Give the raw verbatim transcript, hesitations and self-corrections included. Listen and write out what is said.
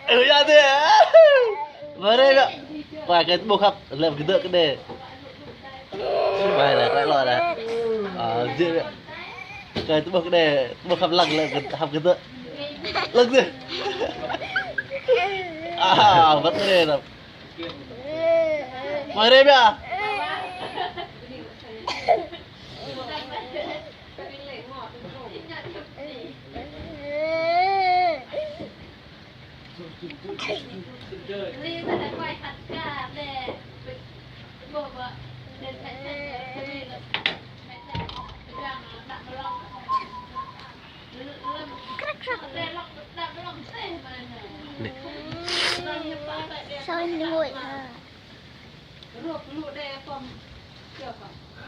Ừ, ya thế. Mă rei bia. Pă kơ tơ'bôh khăp, lĕ kơdơ̆ kơdih. Mă lĕ, lĕ lơ lĕ. Ơ, jê̆ bia. Kơ tơ'bôh kơdih, tơ'bôh khăp lăng lĕ, hăm kơdơ̆. Lăng dêh. Ơ, băt rei lăm. Mă rei bia. Sao nguội hả?